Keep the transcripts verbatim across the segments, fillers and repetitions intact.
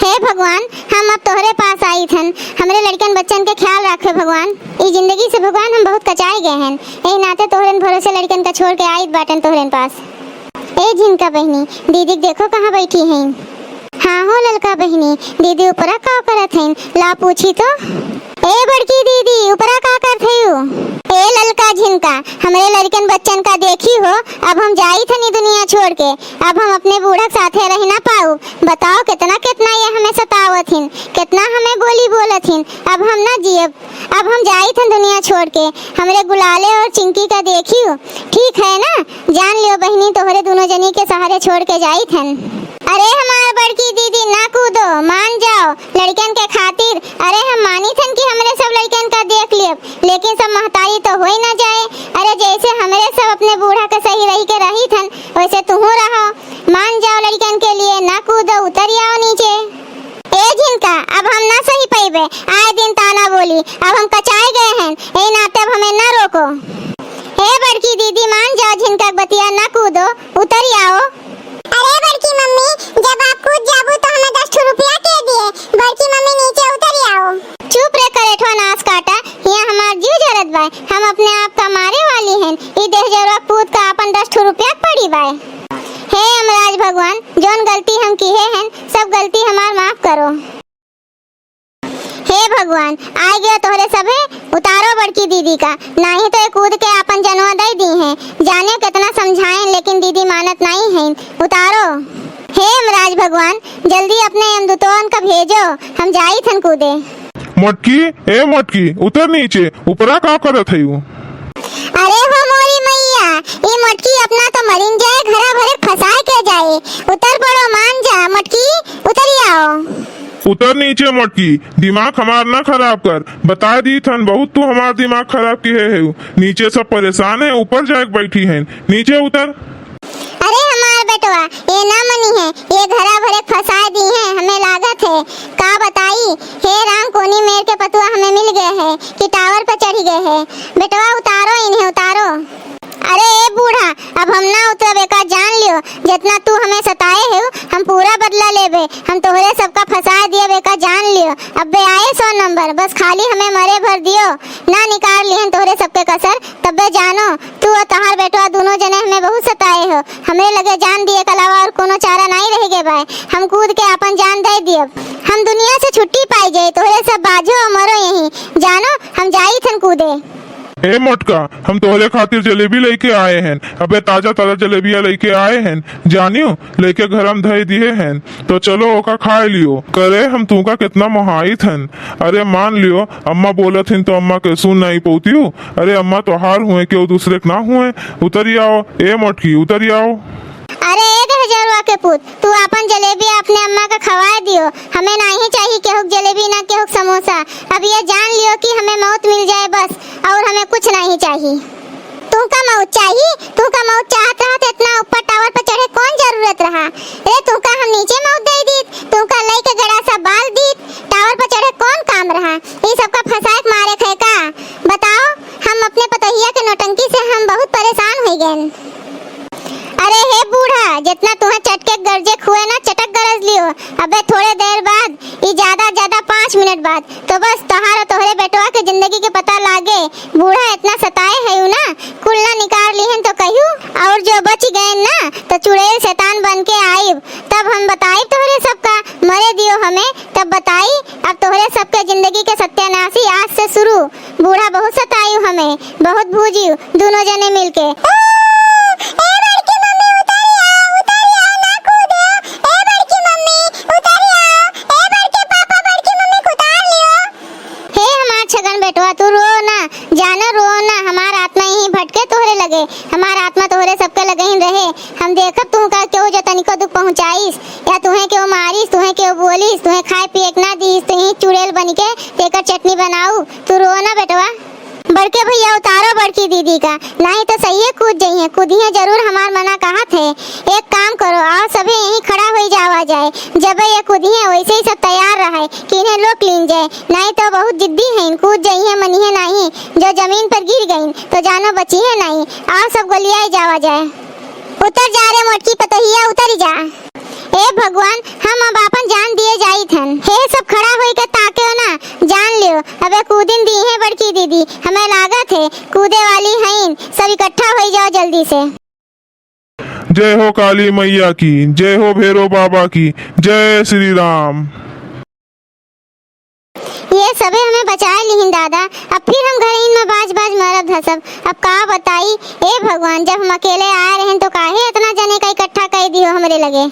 हे भगवान, हम अब तोहरे पास आइत हन, हमरे लड़िकन बच्चन के ख्याल राखे भगवान। ई जिंदगी से भगवान हम बहुत कचाए गए हन, एही नाते तोहरेन भरोसे लड़िकन का छोड़ के आइत बाटन तोहरेन पास। ए झिनका बहिनी, दीदी के देखो कहाँ बैठी हैं। हाँ हो ललका बहिनी, दीदी ऊपरा का करत हैं, ला पूछी तो। ए बड़की दीदी, ऊपरा का करत हयू? ए ललका झिनका, हमरे लड़िकन बच्चन का देखी हो, अब हम जाइत हनी दुनिया छोड़ के, अब हम अपने बूढ़ा के साथे रह ना पाऊ। बताओ, केतना केतना ये हमें सतावत हिन, केतना हमें बोली बोलत हिन। अब हम ना जियब, अब हम जाइत हन दुनिया छोड़ के। हमरे गुलाले और चिंकी का देखियो, ठीक है ना? जान लियो बहिनी, तोहरे दुनो जनी के सहारे छोड़ के जाइत हन। अरे हमार बड़की दीदी, ना कूदो, मान जाओ लड़िकन के खातिर। अरे हम मानित हन कि हमरे सब लड़िकन का देख लियब, लेकिन सब महतारी तो होई ना जाए। अरे जैसे हमरे सब अपने बूढ़ा के सही रही के रहित हन, वैसे तुहू रहो। मान जाओ लड़िकन के लिए, ना कूदो, उतरि आओ नीचे। ए झिनका, अब हम ना सही पइबे, आए दिन ताना बोली, अब हम कचाए गए हन, ए नाते अब हमें ना रोको। ए बड़की दीदी, मान जाओ झिनका के बतिया, ना कूदो, उतरि आओ। अरे बड़की मम्मी, जब आप कूद जाबू तो हमें दस ठो रुपया के दिए, बड़की मम्मी नीचे उतरि आओ। चुप रे करेठवा नास काटा, हियाँ हमार जीव जरत बाय, हम अपने आप का मारे वाली हन, ई देहजरवा पूत का आपन दस ठो रुपया के पड़ी बाय। हे यमराज भगवान, जौन गलती हम किहे हन, सब गलती हमार माफ करो। हे भगवान, आइ गयो तोहरे सभे, उतारो बड़की दीदी का, नाहीं तो ये कूद के आपन जनवा दइ दीहें। जाने केतना समझाएन, लेकिन दीदी मानत नाहीं हैं। उतारो। हे यमराज भगवान, जल्दी अपने यमदूतवन का भेजो, हम जाइत हन कूदे। मोटकी, ए मोटकी, उतर नीचे, ऊपरा का करत हयू? अरे हो मोरी मइया, ई मोटकी अपना तो मरिन जाए, घरा भरे फंसाए के जाए। उतर पड़ो, मान जा मोटकी, उतरि आओ। उतर नीचे मोटकी, दिमाग हमार ना खराब कर। बताइ दीत हन, बहुत तू हमार दिमाग खराब किहे हयू। नीचे सब परेशान हैं, ऊपर जाए के बैठी हैं। नीचे उतर। अरे हमार बेटवा, ये ना मनिहें, ये घरा भरे फंसाए दीहें, हमें लागत है। का बताई, हे राम, कोनी मेर के पतुआ हमें मिल गए है कि टावर पर चढ़ गए है। बेटवा उतारो इन्हें, उतारो। अरे ए बूढ़ा, अब हम ना उतरब, एका जान लियो, जितना तू हमें सताए हो, हम पूरा बदला लेबे। हम तोहरे सबका फंसाए दियब, एका जान लियो। अबे आए सौ नंबर, बस खाली हमें मरे भर दियो, ना निकाल लिहन तोहरे सबके कसर, तबे जानो, तू और तहार बेटवा दुनो जने हमें बहुत सताए हो। हमरे लगे जान दिए के अलावा और कोनो चारा नाहीं रह गए बाय। हम कूद के आपन जान दे दियब। हम दुनिया से छुट्टी पाई जाए, तोहरे सब बाझो और मरो यहीं। जानो, हम जाई थन कूदे। ए मोटका, हम तोहरे खातिर जलेबी लइके आए हैं। अबे ताजा ताजा जलेबिया लइके आए हैं। जानियो, लइके घर हम धई दिए हैं। तो चलो ओका खाए लियो। करे हम तुमका कितना मोहाइत हन। अरे मान लियो, अम्मा बोलत हिन तो अम्मा के सुन नाहीं पउतियो। अरे अम्मा तोहार हुए, केहू दूसरे के ना हुए। उतरि आओ, ए मोटकी, उतरि आओ। अरे ए दहजरवा के पूत, तू आपन जलेबी अपने अम्मा के खवाए दियो। हमें नाहीं चाही केहू के जलेबी ना केहू के समोसा। अब ये जान लियो कि हमें मौत मिल जाए बस, और हमें कुछ नाहीं चाही। तुहका मौत चाही? तुहका मौत चाहत रहा तो इतना ऊपर टावर पर चढ़े कौन जरूरत रहा? अरे तुहका हम नीचे मौत दे दीत, तुहका लइके गड़ा सब बाल दीत, टावर पर चढ़े कौन काम रहा? ई सबका फंसाए के मारे खे का? बताओ, हम अपने पतोहिया के नौटंकी से हम बहुत परेशान हो गए। अरे हे बूढ़ा, जितना तुहें चटके गरजे खुए ना, चटक गरज लियो। अबे थोड़े देर बाद, ई ज्यादा ज्यादा पाँच मिनट बाद, तो बस तोहार और तोहरे बेटवा के जिंदगी के पता लागे। बूढ़ा इतना सताए है ना, कुल ना निकाल लिहन तो कहियो, और जो बच गए ना, तो चुड़ैल शैतान बन के आइब, तब हम बताइब तोहरे सबका। मरे दियो हमें, तब बताई। अब तोहरे सबके जिंदगी के सत्यानाशी आज से शुरू। बूढ़ा बहुत सतायु हमें, बहुत भूजियु, दुनो जने मिलके। ए, ए बड़की मम्मी, उतरि आओ, उतरि आओ, ना कूदो। ए बड़की मम्मी, उतरि आओ। ए बड़के पापा, बड़की मम्मी के उतार लियो। हे हमार छगन बेटवा, तू रो ना, जानो रो ना, हमार आत्मा यहीं भटके तोहरे लगे, हमार आत्मा तोहरे सबके लगे ही रहे। हम देखब तुहका केहू जो तनिको दुख पहुँचाइस, या तुहें केहू मारिस, तुहें केहू बोलिस, तुहें खाए पिए के ना दीस, तुहीं चुड़ैल बनिके तेकर चटनी बनाऊ। तू रो ना बेटवा। बड़के भैया उतारो बड़की दीदी का, नाहीं तो सहिए कूद जइहें, कूदिहें जरूर, हमार मना कहत है। एक काम करो, आओ सभे यहीं खड़ा होई जावा जाए, जब ये कूदिहें वैसे ही सब तैयार रहे कि इन्हें रोक लीन जाए, नाहीं तो बहुत जिद्दी हैं, कूद जइहें, मनिहें नाहीं, जो जमीन पर गिर गईं तो जानो बचिहें नाहीं। आओ सब गोलियाई जावा जाए। उतर जा रे मोटकी पतोहिया, उतरि जा। ए भगवान, हम अब आपन जान दिए जाइत हैं। जय हो काली मैया की, जय हो भैरव बाबा की, जय श्री राम। ये सबे हमें बचाए लिहिन दादा, अब फिर हम घरइन में बाज बाज मरब धसब। अब का बताई, ए भगवान, जब हम अकेले आए रहेन तो काहे इतना जने का इकट्ठा कर दिहो हमरे लगे?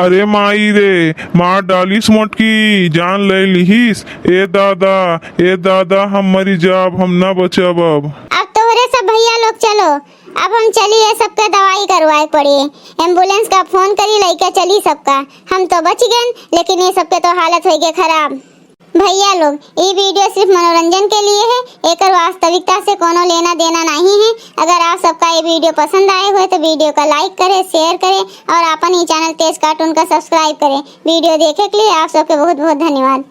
अरे माई रे, मार डालिस मोटकी, जान ले लिहिस। ए दादा, ए दादा, हम मरी जाब, हम ना बचब अब। अब तोहरे सब भैया लोग चलो, अब हम चली, ये सबके दवाई करवाए पड़ी, एम्बुलेंस का फोन करी, लइके चली सबका। हम तो बच गए, लेकिन ये सबके तो हालत होइ गए खराब। भैया लोग, ई वीडियो सिर्फ मनोरंजन के लिए है, एकर वास्तविकता से कोनो लेना देना नहीं है। अगर आप सबका ये वीडियो पसंद आए हुए तो वीडियो का लाइक करें, शेयर करें और अपन ई चैनल तेज कार्टून का सब्सक्राइब करें। वीडियो देखे के लिए आप सबके बहुत बहुत धन्यवाद।